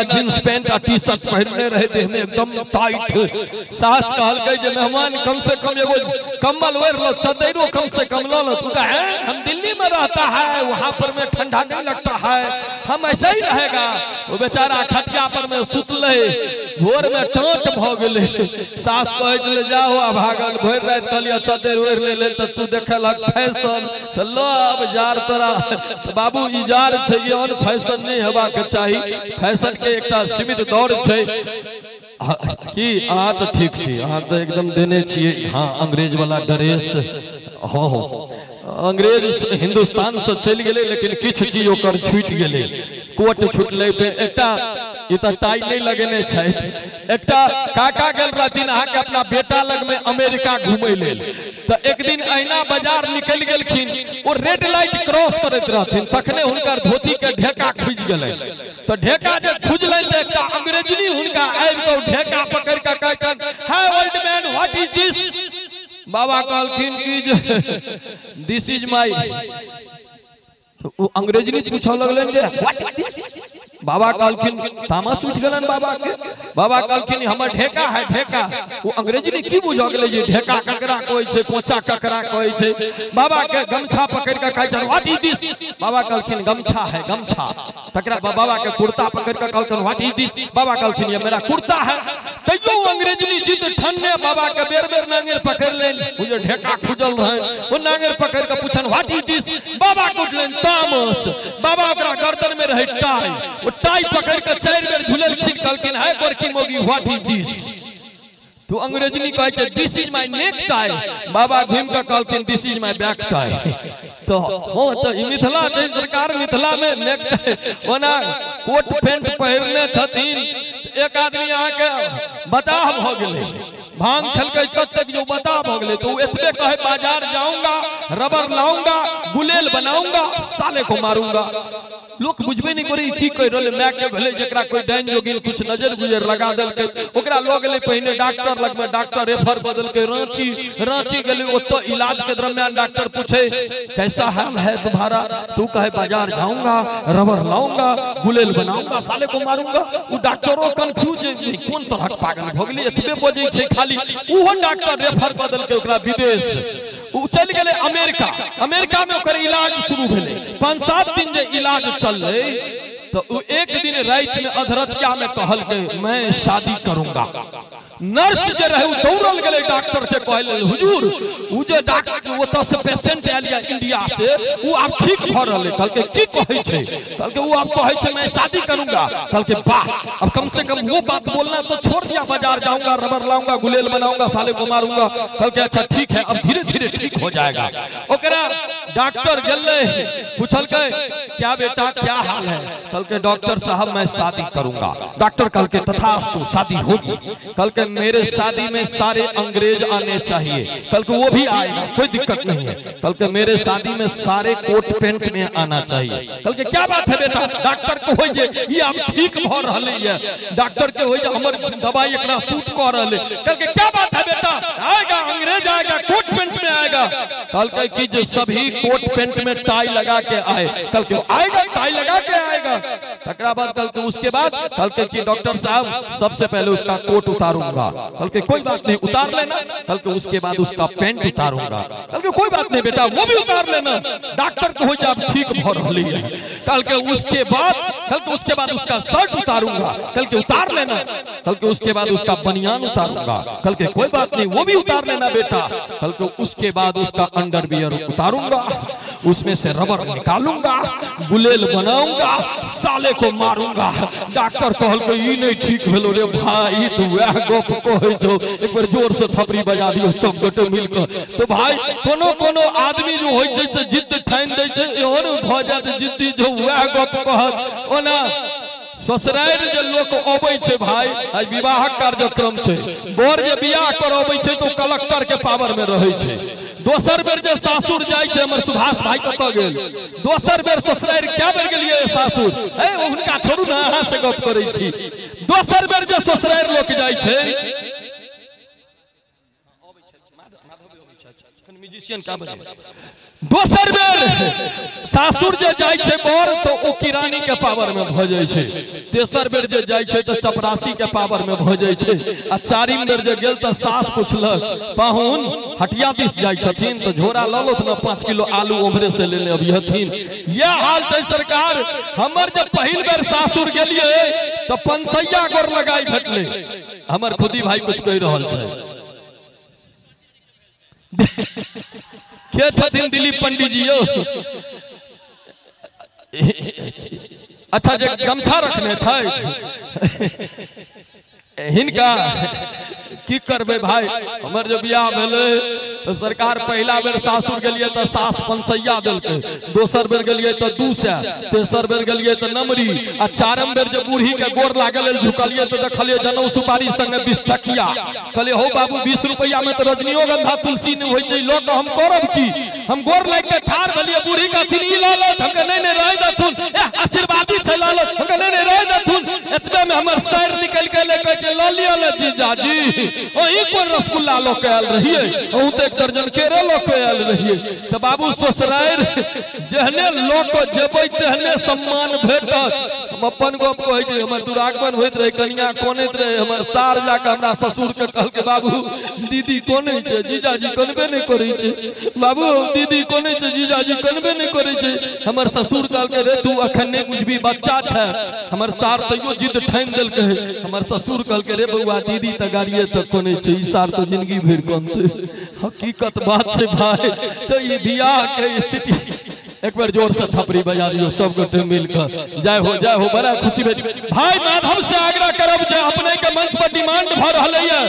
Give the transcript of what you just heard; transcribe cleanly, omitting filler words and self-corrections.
Jeans pant आ T shirt पहिरने रहे, देह में एकदम टाइट। सास कहलकै जे मेहमान कम से कम एगो कम्बल ओढ़ लो, चद्दरो कम से कम लो। तू कहे हम दिल्ली में रहता है, वहां पर में ठंडा नहीं लगता है, हम ऐसे ही रहेगा। वो बेचारा खटिया पर में सुतले, भोर में टाँट भ गेलै। सास कहै छलै जाहो आ भागल, भरि राति कहलियै चद्दर ओढ़ि ले ले तऽ तू देखेलक फैशन, तऽ लो अब जार तोरा बाबू ई जार छै, ई ऑन फैशन नहीं हेबाक चाही। फैशन के एकटा सीमित दौर छै। की अहाँ तऽ ठीक छी, अहाँ तऽ एकदम देने छियै। हाँ अंग्रेज वाला ड्रेस, हो हो अंग्रेज हिंदुस्तान से चलि गेलै लेकिन किछु चीज ओकर छूटि गेलै, कोट छूटलै। एकटा ई तऽ टाई नहीं लगेने छै। एकटा काका गेल रहथिन अहाँके अपना बेटा लग में अमेरिका घूमै लेल, तऽ एक दिन अहिना बाजार निकलि गेलखिन, ओ रेड लाइट क्रॉस करैत रहथिन, तखने हुनकर धोती के ढेका खुजि गेलै। तऽ ढेका जे खुजलनि तऽ एकटा अंग्रेजनी हुनका आबि कऽ ढेका पकड़ि कऽ कहलखिन hi old man what is this. बाबा कहलखिन कि जे this is my. ओ अंग्रेजनी पूछऽ लगलनि जे what is दिस। बाबा कहलखिन तामस उठि गेलनि बाबा के। बाबा कहलखिन हमर ढेका है ढेका। ओ अंग्रेजनी की बुझऽ गेलै जे ढेका ककरा कहै छै, पोचा ककरा कहै छै। बाबा के गमछा पकड़ि कऽ कहै छनि what is दिस। बाबा कहलखिन गमछा है गमछा। तकरा बाबा के कुर्ता पकड़ि कऽ कहलखिन what is दिस। बाबा कहलखिन ये मेरा कुर्ता है। तैयो अंग्रेजनी जिद ठनने बाबा के बेर बेर नांगेर पकड़ि लेलनि, ओ जे ढेका खुजल रहनि ओ नांगेर पकड़ि कऽ पुछन what is दिस। बाबा के उठलनि तामस। बाबा ओकरा गर्दन में रहै टाई, ओ टाई पकड़ के 4 बेर झुललखिन, कहलखिन है गोरकी मोगी what is दिस। तो अंग्रेजनी कहै छै this is my neck tie. बाबा घुमि कऽ कहलखिन this is my back tie. तो हो तो ई मिथिला छै सरकार, मिथिला में नेक टाई। ओना कोट पैंट पहिरने छथिन। एक आदमी अहाँके बताह भऽ गेलै, भांग खेलकै ततेक जो बताह भऽ गेलै, तो एतबे कहै बाजार जाऊंगा, रबर लाऊंगा, गुलेल बनाऊंगा, साले को मारूंगा। लोक बुझबे नहीं करै की कहि रहलै। माय के भेलै जकरा कोई डाइन जोगिन कुछ नजर गुजर लगा देलकै, ओकरा लऽ गेलै पहिने डॉक्टर लगमे, डॉक्टर रेफर कऽ देलकै रांची। रांची गेलै, ओतऽ इलाज के दरमियान डॉक्टर पूछे कैसा हाल है तुम्हारा। तू कहे बाजार जाऊंगा, रबर लाऊंगा, गुलेल बनाऊंगा, साले को मारूंगा। ओ डॉक्टरो कंफ्यूज, कोन तरहक पागल भऽ गेलै, एतबे बजै छै खाली। ओहो डॉक्टर रेफर कऽ देलकै ओकरा विदेश। ओ चलि गेलै अमेरिका। अमेरिका में ओकर इलाज शुरू भेलै। 5-7 दिन जे इलाज चललै तो ओ एक दिन राति में अधरतिया में कहलकै मैं शादी करूंगा। नर्स जे रहे दौड़ल गेलै डॉक्टर के कहै लेल हुजूर उ जे डॉक्टर ओतऽ से पेशेंट आयल या इंडिया से उ आब ठीक भऽ रहलै। कहलकै की कहै छै? कहलकै उ आब कहै छै मैं शादी करूंगा। कहलकै वाह, अब कम से कम वो बात बोलना तो छोड़ दिया, बाजार जाऊंगा, रबर लाऊंगा, गुलेल बनाऊंगा, साले को मारूंगा। कहलकै अच्छा ठीक है, अब धीरे धीरे ठीक हो जाएगा। ओकरा डॉक्टर गेलै, पूछलकै क्या बेटा क्या हाल है? कहलकै डॉक्टर साहब मैं शादी करूंगा। डॉक्टर कहलकै तथास्तु शादी होगी। कहलकै मेरे शादी में सारे अंग्रेज आने चाहिए। कल को वो भी आएगा, कोई दिक्कत नहीं है। कल के मेरे शादी में सारे कोट पैंट में आना चाहिए। कल के क्या बात है बेटा? डॉक्टर को हो ये आप ठीक भ रहले है। डॉक्टर के हो हमर दवाई एकरा सूट कर रहले। कल के क्या बात है बेटा? आएगा अंग्रेज आएगा, कोट पैंट में आएगा। कल के कि जो सभी कोट पैंट में टाई लगा के आए। कल के आएगा टाई लगा के आएगा। तकरा बाद कल के उसके बाद कल के कि डॉक्टर साहब सबसे पहले उसका कोट उतारूंगा। कल के कोई बात नहीं उतार लेना। कल के उसके बाद उसका पैंट उतारूंगा। कल के कोई बात नहीं बेटा वो भी उतार लेना। डॉक्टर को हो जाए ठीक भ रहली है। कल के उसके बाद कल के उसके बाद उसका शर्ट उतारूंगा। कल के उतार लेना। कल के उसके बाद उसका बनियान उतारूंगा। कल के कोई बात नहीं वो भी उतार लेना बेटा। कल के उसके बाद उसका अंडरवियर उतारूंगा, उसमें से रबर निकालूंगा, गुलेल बनाऊंगा, साले को मारूंगा। डॉक्टर कहलकै ई नहीं ठीक भेलो रे भाई, तू वएह गप कहै छौ, एक बेर जोर से थपड़ी बजा दियौ सब गोटे मिल कऽ। तो भाई कोनो कोनो आदमी जो होइ छै से जिद्द ठानि दै छै, एहन भऽ जायत जिद्दी जो वएह गप कहत। ओना ससुरारि जे लोक अबै छै भाई, आइ विवाहक कार्यक्रम छै, बर जे बियाह करबै छै तो कलेक्टर के पावर में रहै छै। दोसर बेर जे सासुर जाइ छै, हमर सुभाष भाई कतऽ गेल? दोसर बेर ससुरारि क्या बेर गेलियै सासुर? हे हुनका छोड़ू ने, अहाँ से गप करै छी। दोसर बेर जे ससुरारि लोक जाइ छै, म्यूजिशियन का बजे। दोसर बेर सासुर जे जाइ छै बर तो ओ किरानी के पावर में भ जाइ छै, तेसर बेर जे जाइ छै तो चपरासी के पावर में भ जाइ छै, आ चारिम बेर जे गेल त सास पुछलक पाहुन हटिया दिस जाइ छथिन तो झोरा ल लो न 5 किलो आलू ओम्हरे से लेने अबिहथिन। यह हाल छै सरकार। हमर जब पहिल बेर सासुर गेलियै तो पंसैया गोर लगाई भेटलै। हमर खुदी भाई कुछ कहि रहल छै। के छथिन दिलीप पंडित जी यो? अच्छा जे गमछा रखने छै हिनका की करबै भाई। हमर जो बियाह भेलै तो सरकार पहिला बेर सासुर गेलियै तो सास पंसैया देलकै, दोसर बेर गेलियै तो 200, तेसर बेर गेलियै तो नमरी, आ चारम बेर जे बूढ़ी के गोर लागल झुकलियै तो देखलियै जनौ सुपारी संगे 20 टकिया। कहलियै हो बाबू 20 रुपया में तो रजनियोगंधा तुलसी नहीं होइ छै, लऽ कऽ हम करब की? हम गोर लागि के ठाढ़ भेलियै, बूढ़ी कहथिन ई लऽ लऽ, हम कहलियै नहि नहि रहै देथुन, ए आशीर्वादी छै लऽ लऽ, हम कहलियै नहि रहै देथुन। एतबे में हमर सर निकलि गेलै, कहै छै लऽ लिअ ले जीजाजी, अहीं कोन रसगुल्ला लऽ के आयल रहियै, अहूँ तऽ एक दर्जन केरे लऽ के आयल रहियै। तऽ बाबू ससुरारि जेहने लऽ कऽ जेबै तेहने सम्मान भेटत। हम अपन गप कहै छी, हमर दुरागमन होइत रहै, कनिया कनैत रहै, हमर सार जाकऽ हमरा ससुर के कहलकै बाबू दीदी कनै छै, जीजाजी कनबे नहि करै छै, बाबू दीदी कनै छै, जीजाजी कनबे नहि करै छै। हमर ससुर कहलकै रे तू अखन नहि बुझबी, बच्चा छै। हमर सार तैयो जिद ठानि देलकै। हमर ससुर कहलकै रे बौआ दीदी तऽ गाड़िए तक कनै छै, ई सार तऽ जिंदगी भरि कनतै। हकीकत बात छै भाई। तऽ ई बियाह के स्थिति एक बार जोर से थपड़ी बजा दियो सब गोटे मिलकर। जय हो जय हो, बड़ा खुशी भेल भाई। माधव से आग्रह करब जे अपने के मंच पर डिमांड भ रहलै है।